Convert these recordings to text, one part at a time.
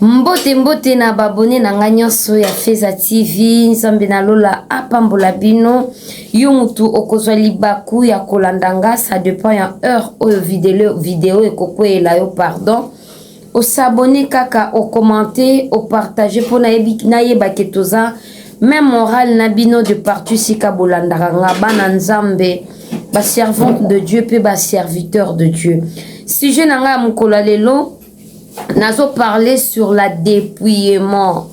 Mbote mbote na ba abonne na nga nyonso ya Feza TV, Nzambe na lola apambola bino. Yo mutu okozwa libaku ya kolanda nga, ça dépend ya heure oyo video, video ekokweyela yo, pardon. Osabonne kaka, ocommente, opartage mpo nayeba ke toza même morale na bino de partout sika bolandaka nga bana Nzambe, ba servante de Dieu mpe ba serviteur de Dieu. Sujet na nga ya mokolo ya lelo nazo parler sur la dépouillement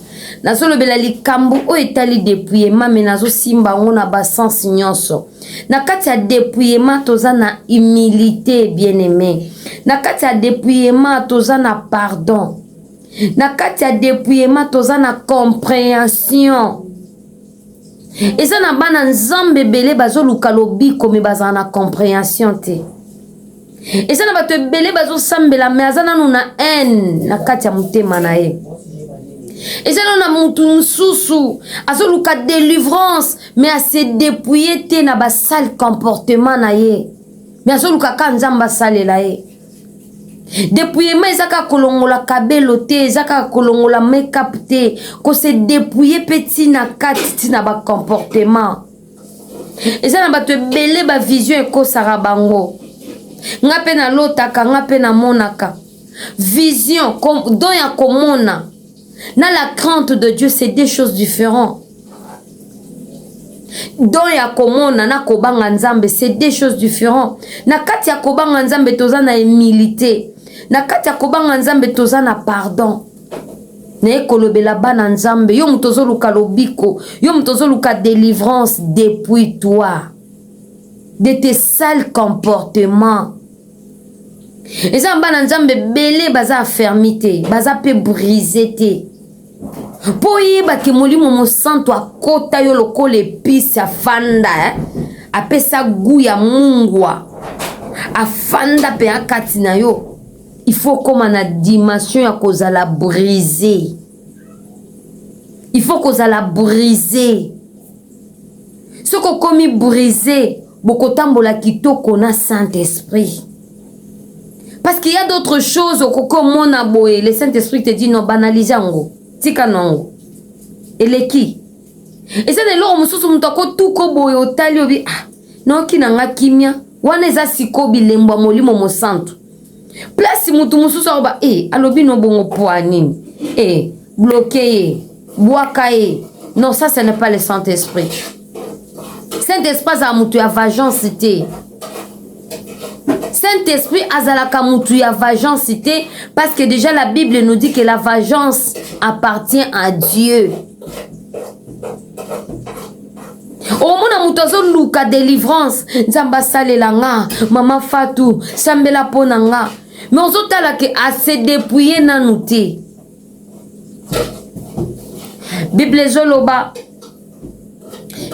nazolobela likambo oyo etali dépouillement me nazosimba yango na basense nyonso na kati ya dépouillement toza na humilité bien aimé na kati ya dépouillement toza na pardon na kati ya dépouillement toza na compréhension eza na bana nzambe ebele bazoluka lobiko me bazala na compréhension te eza na bato ebele bazosambela me aza nanu na haine na kati ya motema na ye eza nanu na mutu mosusu azoluka délivrance me ase dépouille te na basale comportement na ye me azoluka kaka nzambe asalela ye dépouillement eza kaka kolongola kabelo te eza kaka kolongola makeup te kose dépouille mpe ntina kati ntina bacomportement eza na bato ebele bavision ekosaka bango nga mpe nalotaka nga mpe namonaka vision don ya komona na la crainte de Dieu c'est deux choses différentes don ya komona na kobanga nzambe c'est deux choses différentes na kati ya kobanga nzambe toza na humilité na kati ya kobanga nzambe toza na pardon naye kolobela bana nzambe yo moto ozoluka lobiko yo moto ozoluka délivrance depuis toi de tes sales comportements eza na bana nzambe ebele baza affermi te baza mpe brise te mpo oyebake molimo mosantu akota yo lokola episi afanda eh? apesa gu ya mungwa afanda mpe akati na yo il faut okóma na dimension ya kozala brise il faut kozala brise soki okomi brise bokotambola kitoko na saint esprit parce qu'il y a d'autres choses okoki omona boye le saint esprit te dit non banalise yango tika nango eleki eza na eloko mosusu moto akotuka boye otali obi ah naoki na nga kimia wana eza sikoyo bilembo ya molimo mosantu place motu mosusu akoba e alobi no bongo poa nini e bloke ye bwaka ye non ça ce n'est pas le saint esprit saint esprit azala motu ya vengeance te saint esprit azalaka motu ya vengeance te parce que déjà la bible nous dit que la vengeance appartient à dieu omona moto azoluka délivrance nzambe asalela nga mama fatu sambela mpo na nga me ozotala ke ase dépouille nanu te bible ezoloba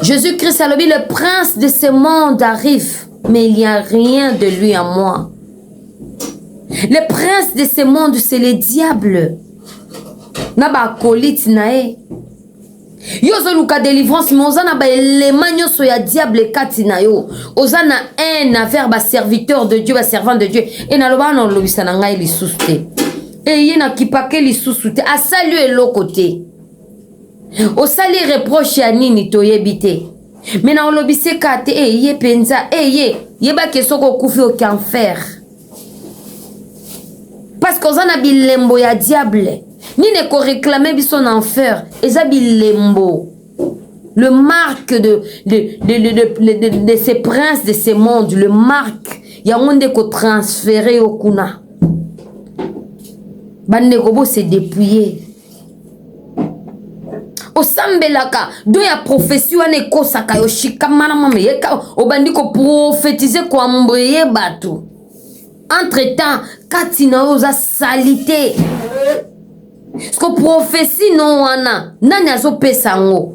jésus-christ alobi le prince de ce monde arrive mais il n'y a rien de lui en moi le prince de ce monde c'est le diable na baakolite na ye yo ozoluka délivrance mais oza na baelema nyonso ya diable kati na yo oza na haine envers baserviteur de dieu baservant de dieu e nalobaka na olobisa na ngai lisusu te e ye nakipake lisusu te asali yo eloko te osali reproche ya nini toyebi te me na olobisi ka te e ye mpenza e ye yebake soki okufi oke enfer parce que oza na bilembo ya diable nini ekoreklame biso na enfer eza bilembo le marque de, de, de, de, de, de, de ces princes de ce monde le marque yango nde ekotransfere yo kuna bandeko bose dépouille osambelaka do ya prophetie wana ekosaka yo shikamana mama yeka obandi koprofetize koambreye bato entre temps kati na yo oza salite siko prophetie no wana nani azopesa yango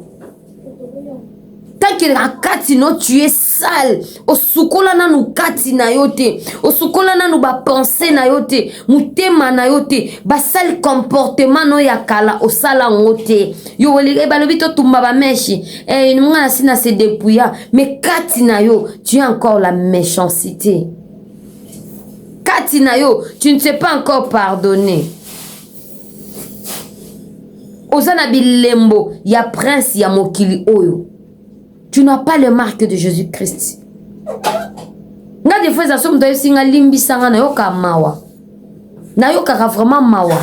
tanke na kati no tu es sale osukola nanu kati na yo te osukola nanu bapense na yo te motema na yo te basale comportement no ya kala osala yango te yo eh, balobi totumba bameshi eh, nga na si na se dépouilla mais kati na yo tu es encore la méchanceté kati na yo tu ne sais pas encore pardonner. Oza na bilembo ya prince ya mokili oyo. Tu n'as pas le marque de Jésus-Christ. Nga des fois eza so moto ayebisi nga limbisa nga nayoka mawa. Nayokaka vraiment mawa.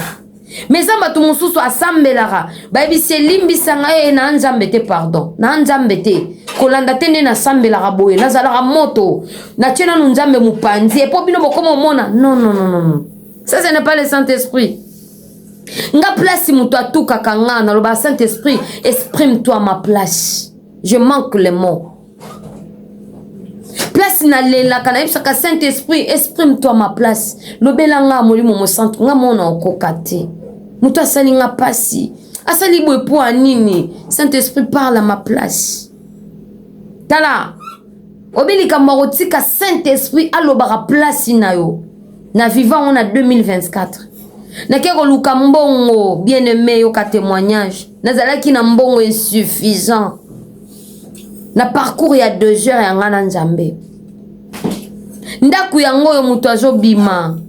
Mais eza bato mosusu asambelaka bayebisi elimbisa nga ye na nzambe te pardon na nzambe te kolanda te nde nasambelaka boye nazalaka moto natie nanu nzambe mopanzi epo bino bokoma omona non non non non ça ce n'est pas le saint esprit nga place moto atukaka nga naloba saint esprit exprime toi ma place je manque le mot place nalelaka nayebisaka saint esprit exprime toi ma place lobela nga molimo mosantu nga mona okoka te moto asali nga mpasi asali boye mpo ya nini saint esprit parle à ma place tala obi likambo ya kotika saint esprit alobaka place na yo na viva yango na 2024 nake koluka mbongo bien aimé yoka témoignage nazalaki na mbongo insuffisant na parcours ya 2 heures ya nga na nzambe ndako yango oyo moto azobima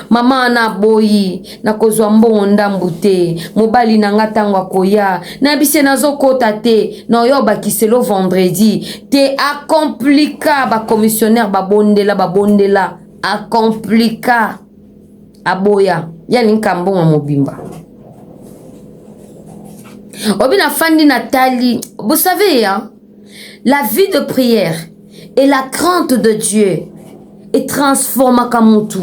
mama wana aboyi nakozwa mbongo ndambu te mobali na nga ntango akoya nayebisi ye nazokota te na oyo obakiselo vendredi te akomplika bacommissionnaire babondela babondela akomplika aboya ye alingi mbongo mobimba obi nafandi natali vous savez hein, la vie de prière et la crainte de Dieu etransformaka mutu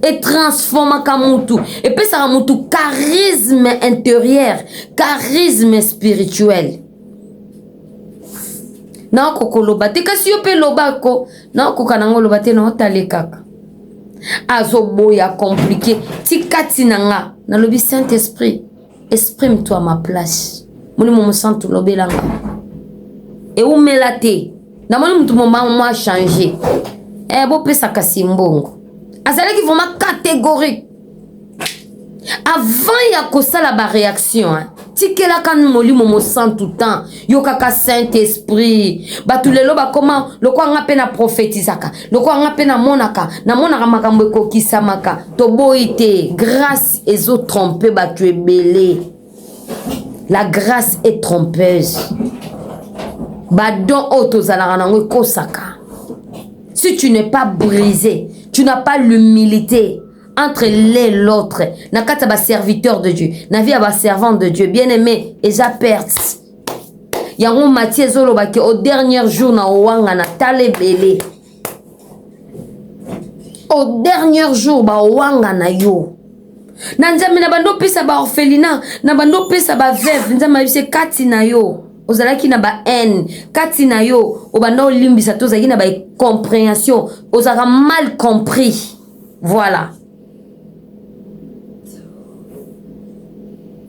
etransformaka mutu epesaka mutu charisme intérieur charisme spirituel naokoka koloba te kasi yo mpe loba ko naokoka nango loba te naotale kaka azoboya komplike ti kati na nga nalobi saint esprit exprime toi ma place molimo mosantu lobela nga eumela te namoni motu moma mwa change eh, bopesa kasi mbongo azalaki vraiment catégorique avant ya kosala baréaction hein, tikelaka molimo mosantu temps yokaka saint esprit bato lelo bakoma lokola nga mpe na prophétisaka lokola nga mpe namonaka namonaka makambo ekokisamaka toboyi te grâce ezotrompe bato ebele la grâce est trompeuse badon oyo tozalaka nango ekosaka si tu n'es pas brisé tu n'as pas l'humilité entre l'un et l'autre na kati ya baserviteur de dieu na vie ya baservante de dieu bien aimé eza perte yango matie ezoloba ke au dernier jour na owangana tala ebele au dernier jour bawangana yo na nzambe na bando opesa baorphelina na bando opesa baveuve nzambe ayebisi kati na yo ozalaki na ba haine kati na yo obanda olimbisa te ozalaki na ba comprehension ozalaka mal compris voilà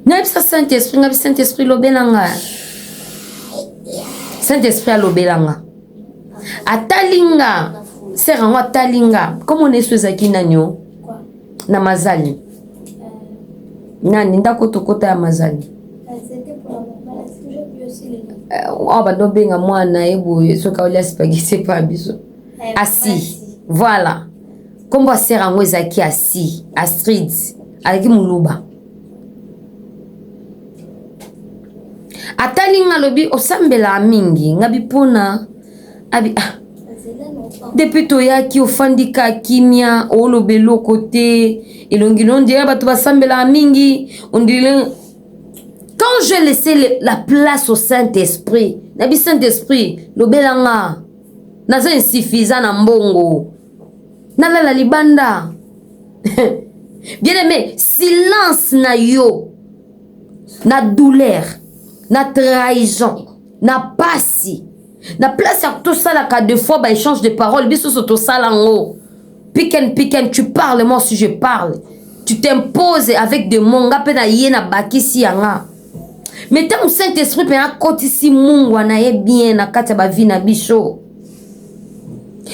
nayebisa saint esprit ngabi saint esprit lobela nga saint esprit alobela nga atali nga sere yango atali nga komona yesu ezalaki nani o na mazali nani ndako tokota ya mazali awa eh, bando obenga mwana ye boye soki aolia spaghetti epa biso eh, asi voilà nkombo ya sere yango ezalaki asi astrid azalaki moluba atali nga alobi osambelaka mingi ngabi mpona abi ah, depuis toyaki ofandi ka kimia oloba eloko te elongi no ondire bato basambelaka mingi ondire quand je laissé la place au saint esprit nabi saint esprit lobela nga naza insuffisant na mbongo nalala libanda bien aimé silence na yo na douleur na trahison na pasi na place ya tosalaka deux fois ba échange de parole biso so tosala yango piken piken tu parles moi si je parle tu t'imposes avec des mots nga mpe na ye na bakisi yanga mais ntango saint esprit mpe akotisi mungwa na ye bien na kati ya bavi na biso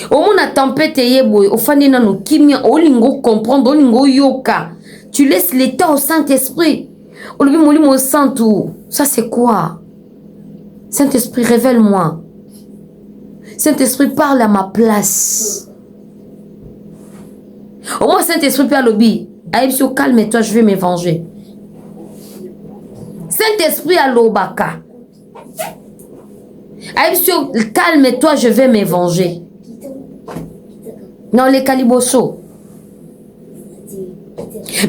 omona tempete ye boye ofandi nano kimia olinga ocomprendre olinga oyoka tu laisses le temps au saint esprit olobi molimo santu ça c'est quoi saint esprit révèle moi saint esprit parle à ma place au moins saint esprit mpe alobi ayebisi yo calme toi je vais me venger. Saint Esprit alobaka. Ayebisi yo calme toi, je vais me venger. Naoleka liboso.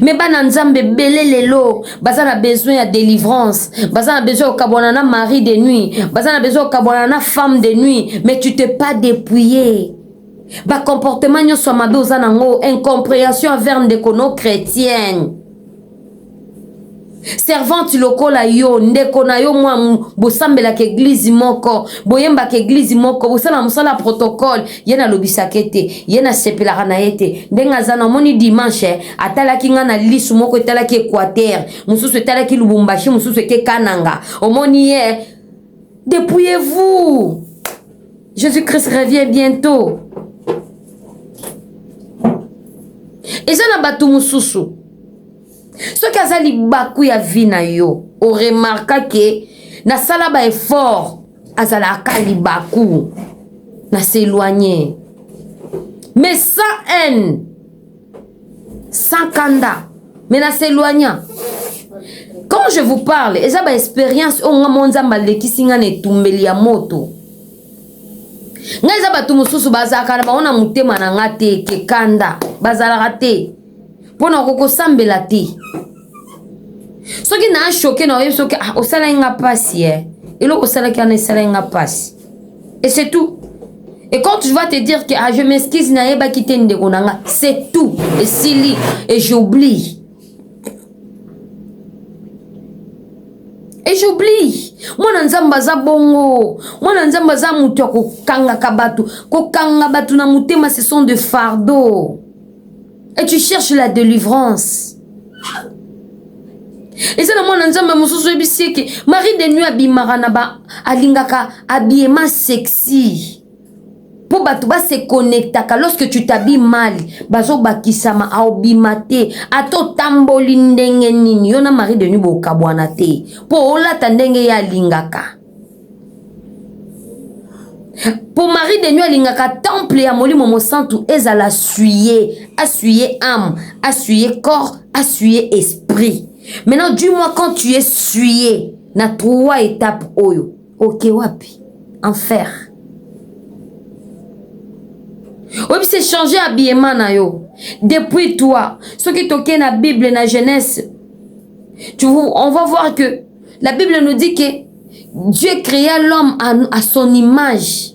Me bana Nzambe ebele lelo baza na besoin ya délivrance, baza na besoin ya kokabwana na mari de nuit, baza na besoin ya kokabwana na femme de nuit, mais tu t'es pas dépouillé. Ba comportement nyonso ya mabe oza nango, incompréhension envers ndeko no chrétienne. Servante lokola yo, ndeko na yo mwa bosambelaka eglise moko, boyembaka eglise moko, bosala mosala ya protocole, ye nalobisaka ye te, ye nasepelaka na ye te. Ndenge aza na omoni dimanche atalaki nga na lisu moko etalaki Equateur, mosusu etalaki Lubumbashi, mosusu eke Kananga. Omoni ye, dépouillez-vous. Jésus-Christ revient bientôt. Eza na bato mosusu soki aza libaku ya vie na yo, oremarka ke nasala ba effort, azalaka libaku na s'éloigner, mais sans haine, sans kanda, mais na s'éloignant. Quand je vous parle, eza ba expérience oyo nga mo Nzambe alekisi nga na etumbeli ya moto. Ngai eza bato mosusu bazalaka na bango na motema na nga te, ke kanda bazalaka te mpo na kokosambela te. Soki na choqué na oyebi soki ah, osalaki nga mpasi e eloko osalaki wana esalaki nga mpasi, et c'est tout. Et quand tu vas te dire que ah, je m'excuse, nayebaki te, ndeko na nga, c'est tout, esili et j'oublie et j'oublie. Mwana Nzambe aza bongo. Mwana Nzambe aza moto ya kokangaka bato, kokanga bato na motema, ce sont de fardeaux et tu cherches la délivrance. Eza na mwana Nzambe mosusu oyebisi eke mari de nuit abimaka na ba alingaka habillement sexy mpo bato base connectaka. Lorsque tu t'habilles mal, bazobakisama, aobima te. Ata otamboli ndenge nini, yo na mari de nuit bokabwana te mpo olata ndenge ye alingaka. Mpo mari de nuit alingaka temple ya Molimo Mosantu ezala souillé, asouillé âme, asouillé corps, asouillé esprit. Maintenant, dis-moi, quand tu es souillé na trois étapes oyo, oke wapi? Enfer. Oyebisi changer habillement na yo depuis toi. Soki tokei na Bible, na Genèse, tu vois, on va voir que la Bible nous dit que Dieu créa l'homme à son image.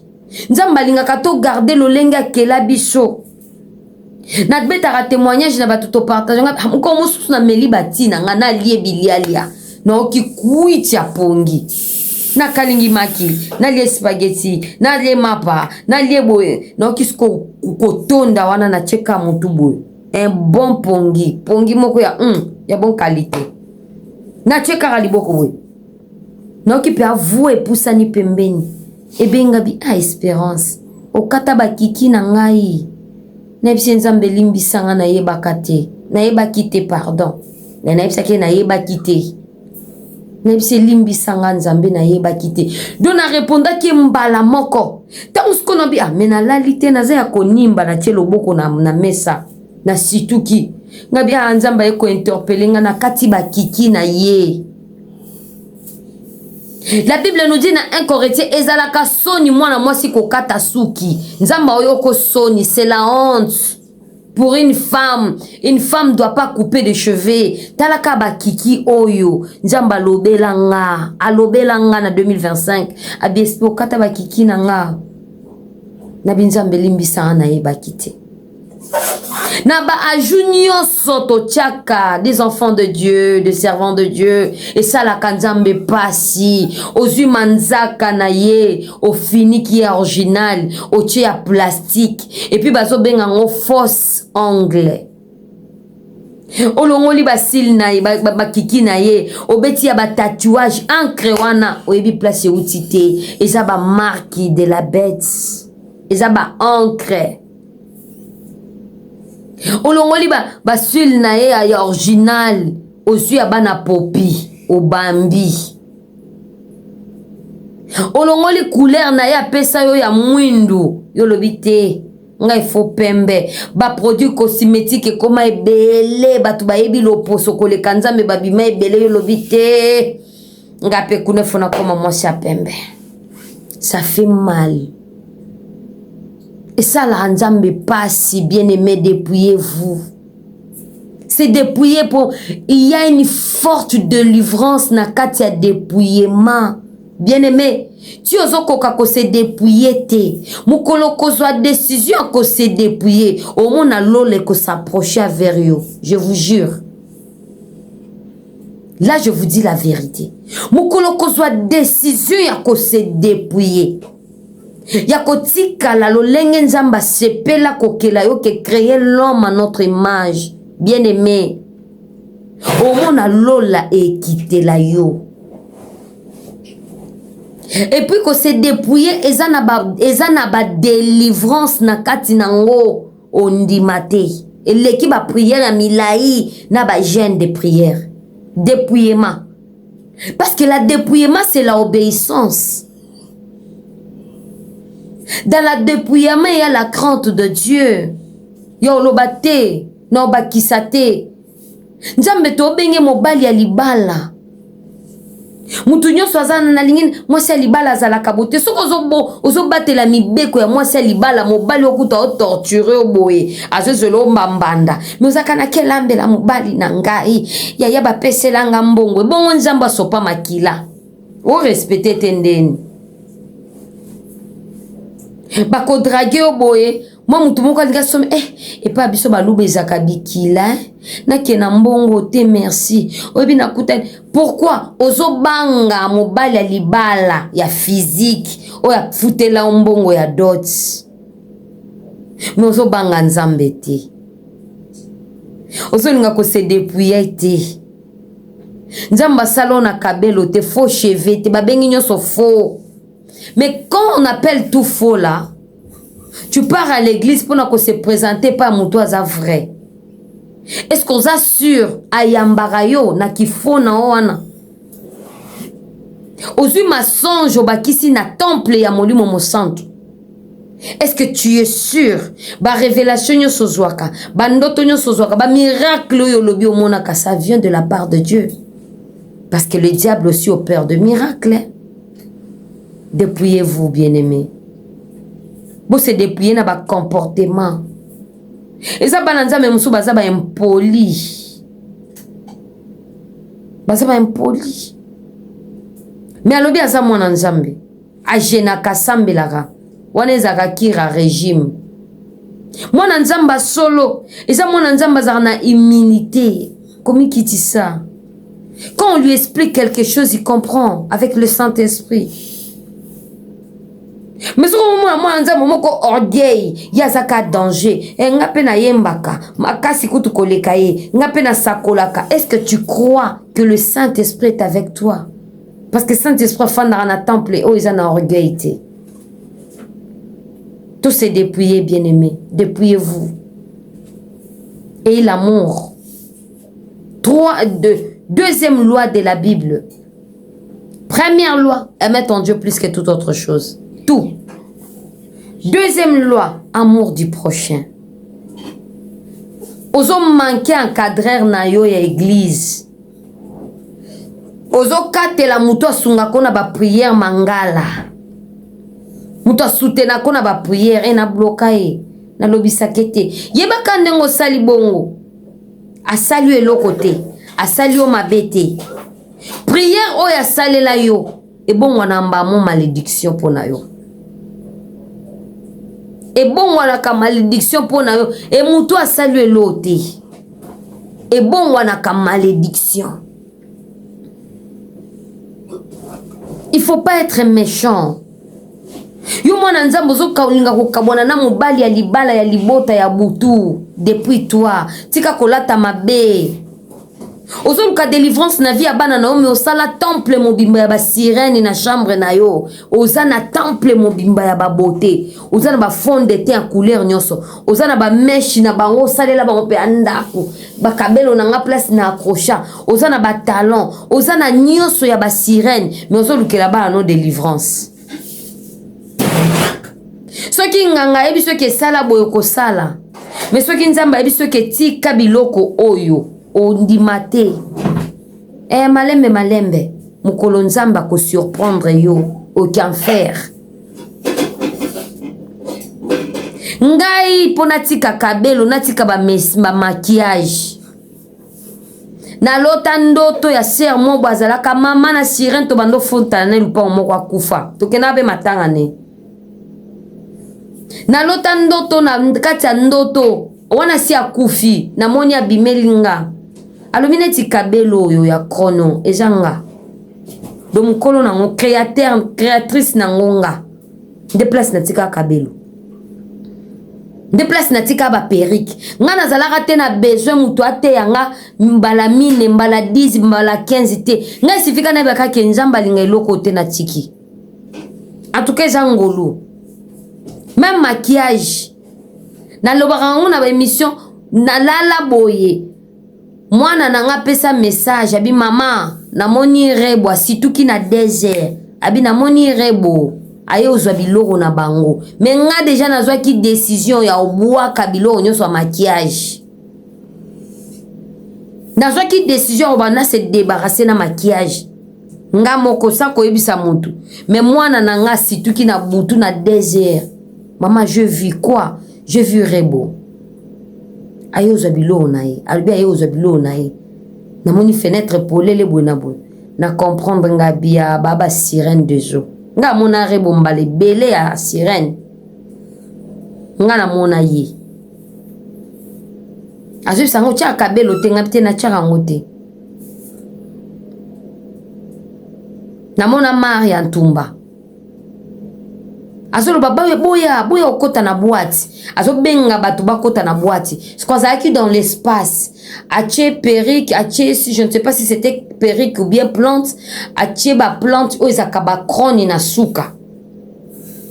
Nzambe alingaka togarde lolenge akela biso. Nabetaka témoignage na bato, topartage nga mokolo mosusu, nameli batina nga, nalie bilialia, naoki kwiti ya pongi, nakalingi maki, nalie spaghetti, nalie mapa, nalie boye, naoki siko kotonda wana, natieka motu boye, un bon pongi, pongi moko ya bon qualité, natie kaka liboko boye, naoki mpe avue epusani pembeni, ebengabi a Espérance, okata bakiki na ngai. Nayebisi Nzambe, elimbisanga, nayebaka te, nayebaki te, pardon. Me nayebisaki ye nayebaki te, nayebisi elimbisanga Nzambe, nayebaki te. Donc narepondaki ye mbala moko. Ntango sikoyo nabi ah, me nalali te, naza ya konimba, natie loboko na mesa, nasituki ngabi ah, Nzambe aye kointerpeller nga na kati bakiki na ye. La Bible nous dit na 1 Corinthiens, ezalaka soni mwana mwasi kokata suki. Nzambe oyoko soni, c'est la honte pour une femme. Une femme doit pas couper de cheveux. Talaka bakiki oyo Nzambe alobela nga, alobela nga na 2025, abi espe okata bakiki na nga. Nabi Nzambe elimbisanga, nayebaki te. Na baajou nyonso totiaka des enfants de Dieu, des servants de Dieu, esalaka Nzambe pasi. Ozwi manzaka na ye, ofiniki ya original, otie ya plastique, et puis bazobenga yango fausse ongle. Olongoli basile na ye, bakiki na ye, obeti ya batatouage, encre wana oyebi place euti te, eza bamarque de la bête, eza baencre. Olongoli basile na ye ya original, ozwi ya bana popi, obambi. Olongoli couleur na ye apesa yo ya mwindu, yo olobi te, ngai fo pembe. Baproduit cosmétique ekoma ebele, bato bayebi loposo koleka Nzambe, babima ebele, yo olobi te. Nga mpe kuna fo nakoma mwasi ya pembe. Ça fait mal. Esalaka Nzambe pasi, bien aimé, dépouillez-vous. Se dépouiller po il y a une forte délivrance na kati ya dépouillement. Bien aimé, ti ozokoka ko se dépouiller te. Mokolo kozwa décision ya ko se dépouiller, omona lola eko s'approcher vers yo. Je vous jure. Là, je vous dis la vérité. Mokolo kozwa décision ya ko se dépouiller. Ya kotikala lolenge Nzambe asepela kokela yo ke créer l'homme à notre image. Bien aimé. Omona lola ekitela yo. Et puis ko se dépouiller eza na ba eza na ba délivrance na kati nango ondima te. Eleki ba prière ya milayi na ba jeûne de prière. Dépouillement. Parce que la dépouillement c'est la obéissance. Dans la dépouillement il y a la crainte de Dieu. Ya oloba te, na obakisa te. Nzambe tobenge mobali ya libala. Mutu nyonso aza na nalingi mwasi ya libala azalaka bote. Soki ozobatela mibeko ya mwasi ya libala, mobali okuta otorture yo boye, azozela ombambanda. Mais ozalaka na kelambela mobali na ngai, yaya bapesela nga mbongo, ebongo Nzambe asopa makila. O respecte te ndeni. Bakodrage yo boye, mwa mutu moko alingi asombe, epa biso baluba ezaka bikila, eh? Nake na mbongo te, merci. Oyebi nakutani. Pourquoi ozobanga mobali ya libala ya physique oyo afutela mbongo ya dot? Mais ozobanga Nzambe te. Ozolinga ko se dépouiller te. Nzambe asala na kabelo te, faux cheveux te, babengi nyonso faux. Mais quand on appelle tout faux là, tu pars à l'église pour na ko se présenter pas mutu aza vrai. Est-ce qu'on a sûr ayambaka yo na kifo na wana? Ozwi mensonge obakisi na temple ya molimo mosantu. Est-ce que tu es sûr? Ba révélation nyonso ozwaka, ba ndoto nyonso ozwaka, ba miracle oyo olobi omonaka, ça vient de la part de Dieu. Parce que le diable aussi opère de miracles. Dépouillez-vous, bien-aimés. Bo se dépouiller na ba comportement. Eza bana Nzambe mosusu baza ba impoli. Baza ba impoli. Mais alobi aza mwana Nzambe. Agenaka, asambelaka. Wana ezalaka kira régime. Mwana Nzambe solo. Eza mwana Nzambe azalaka na immunité. Komikitisa. Quand on lui explique quelque chose, il comprend avec le Saint-Esprit. Mais soki omona mwana Nzambe moko orgueil, ye azaka danger. E nga pe nayembaka, makasi kutu koleka ye, nga pe nasakolaka. Est-ce que tu crois que le Saint-Esprit est avec toi? Parce que Saint-Esprit afandaka na temple oyo eza na orgueil te. Tout se dépouiller, bien-aimé. Dépouillez-vous. Et l'amour. 3, 2. Deuxième loi de la Bible. Première loi, aimer ton Dieu plus que toute autre chose. Tout. Deuxième loi, amour du prochain. Ozo manquer encadreur na yo ya église. Ozo katela mutu asunga ko na ba prière mangala. Mutu asutena ko na ba prière e na bloka ye. Na lobisaka te. Yebaka ndenge osali bongo. Asali yo eloko te. Asali yo mabe te. Prière oyo asalela yo ebongwana mbamo malédiction pona yo. Ebongwanaka malédiction pona yo. E mutu asali yo eloko te. Ebongwanaka malédiction. Il faut pas être méchant. Yo mwana Nzambe ozolinga kokabwana na mobali ya libala ya libota ya butu. Depuis toi, tika kolata mabe. Ozoluka délivrance na vie ya bana na yo, mais osala temple mobimba ya ba sirène na chambre na yo. Oza na temple mobimba ya ba beauté. Oza na ba fond de teint ya couleur nyonso. Oza na ba mèche na bango, osalela bango pe ya ndako. Ba kabelo na nga place na accrocha. Oza na ba talons, oza na nyonso ya ba sirène, mais ozolukela bana no délivrance. Soki nganga ayebi soki esala boye kosala, mais soki Nzambe ayebi soki etika biloko oyo ondima te. Malembe malembe. Mokolo Nzambe ako surprendre yo oki enfer. Ngai mpo natika kabelo, natika ba, ba maquillage. Nalota ndoto ya sœur moko azalaka mama na sirène tobanda ofontana na lupango moko akufa. Tokendaka mpe matanga ne. Nalota ndoto na kati ya ndoto wana si akufi, namoni abimeli nga. Alobi neti kabelo oyo ya chrono eza nga. Do mokolo nango créateur créatrice nango nga. Nde place natika kabelo. Nde place natika ba perruque. Nga nazalaka te na besoin moto ateya nga mbala mine, mbala 10, mbala 15 te. Nga esifika nayeba kaka ke Nzambe alinga eloko te natiki. En tout cas eza ngolu. Même maquillage. Nalobaka yango na ba émission, nalala boye. Mwana na nga apesa message abi mama namoni rebo asituki na 2 heures abi namoni rebo aye ozwa biloko na bango me nga deja nazwaki decision ya obwaka biloko nyonso ya maquillage nazwaki decision ya kobanda se débarrasser na maquillage nga moko sa koyebisa mutu me mwana na nga asituki na butu na 2 heures mama je vis quoi je vis rebo aye ozwa biloko na ye alobi aye ozwa biloko na ye namoni fenêtre polele boye na boye na comprendre nga bia ba ba sirène de zo nga amona rebo mbala ebele ya sirène nga namona ye azoyebisa nga otyaka kabelo te nga te natyaka yango te namona mare ya ntumba azoloba boya boya boya okota na boîte azobenga bato bakota na boîte siko azalaki dans l'espace atie perruque atie si je ne sais pas si c'était perruque ou bien plante atie ba plante oyo ezalaka ba crone na suka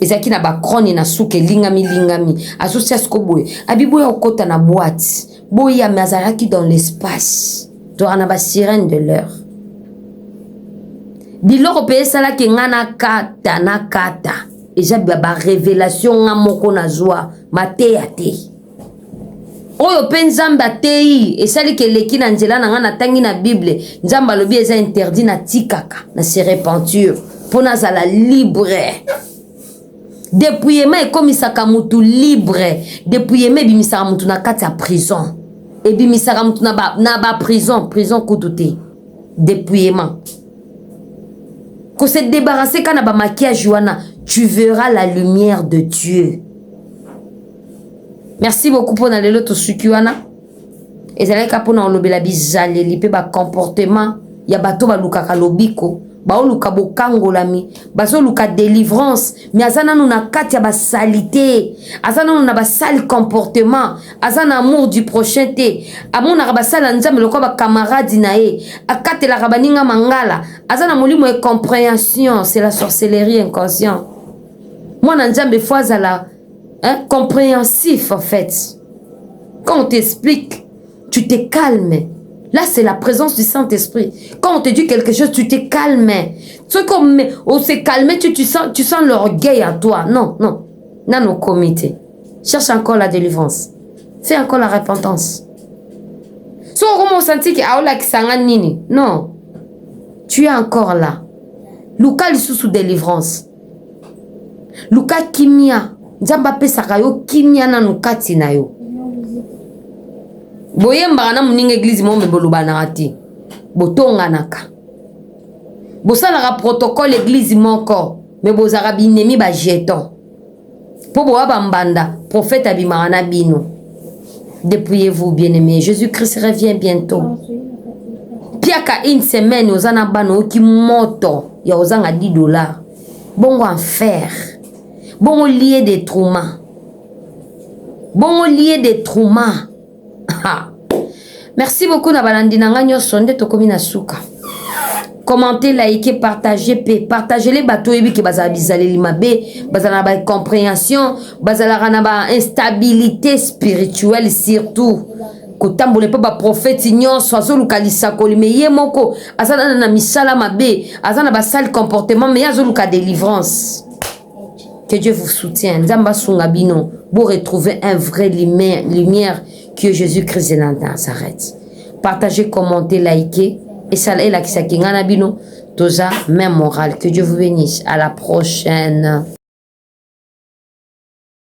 ezalaki na ba crone na suka elingami lingami azotia siko boye abi boya okota na boîte boya mais azalaki dans l'espace toyaka na ba sirène de l'heure biloko mpe esalaki nga nakata nakata eza ba révélation nga moko nazwa mateya te oyo mpe nzambe ateyi esali ke eleki na nzela na nga natangi na bible nzambe alobi eza interdit natikaka na se repentir mpo nazala libre Depouillement ekomisaka mutu libre. Depouillement ebimisaka mutu na kati ya prison. Ebimisaka mutu na ba, na ba prison, prison kutu te. Depouillement. Ko se débarrasser kana ba maquillage wana, tu verras la lumière de Dieu. Merci beaucoup pona lelo tosuki wana. Ezalaki kaka pona kolobela bizaleli pe ba comportement ya bato balukaka lobiko, baoluka bokangolami, bazoluka delivrance, mais aza nanu na kati ya ba salite, aza nanu na ba sale comportement, aza na amour du prochain te, amonaka basali ya Nzambe lokola ba camarades na ye, akatelaka baninga mangala, aza na molimo ya incomprehension, c'est la sorcellerie inconscient. Mwana Nzambe faut azala hein, compréhensif en fait. Quand on t'explique, tu te calmes. Là, c'est la présence du Saint-Esprit. Quand on te dit quelque chose, tu te calmes. Ce qu'on on s'est calmé, tu, tu sens, tu sens l'orgueil à toi. Non, non. Non, nos comités. Cherche encore la délivrance. Fais encore la repentance. So comment on sentit que aola kisanga nini? Non. Tu es encore là. Luka lisusu délivrance. Luka kimia. Nzambe apesaka yo kimia nanu kati na yo. Boyembaka na moninga eglise moko me bolobanaka te. Botonganaka. Bosalaka protocole eglise moko me bozalaka binemi ba jeton. Po boa ba mbanda, prophète abimaka na bino. Dépouillez-vous bien-aimé, Jésus-Christ revient bientôt. Piaka une semaine oza na bana oyoki moto ya ozanga 10 dollars. Bongo enfer. Bongo lié de trauma. Bongo lié de trauma. Merci beaucoup na balandi na nga nyonso nde tokomi na suka. Commentez, likez, partagez pe partagez les bateaux oyebi ke bazala bizaleli mabe, bazala na ba incompréhension, bazalaka na ba instabilité spirituelle surtout. Kotambola epa ba prophète nyonso azoluka lisakoli mais ye moko aza na na misala mabe, aza na ba sale comportement mais ye azoluka délivrance. Que Dieu vous soutienne. Nzambe asunga bino. Bo retrouver un vrai lumière, lumière qui est Jésus-Christ de Nazareth. Partagez, commentez, likez. Esala elakisaki ngai na bino toza même moral. Que Dieu vous bénisse. À la prochaine.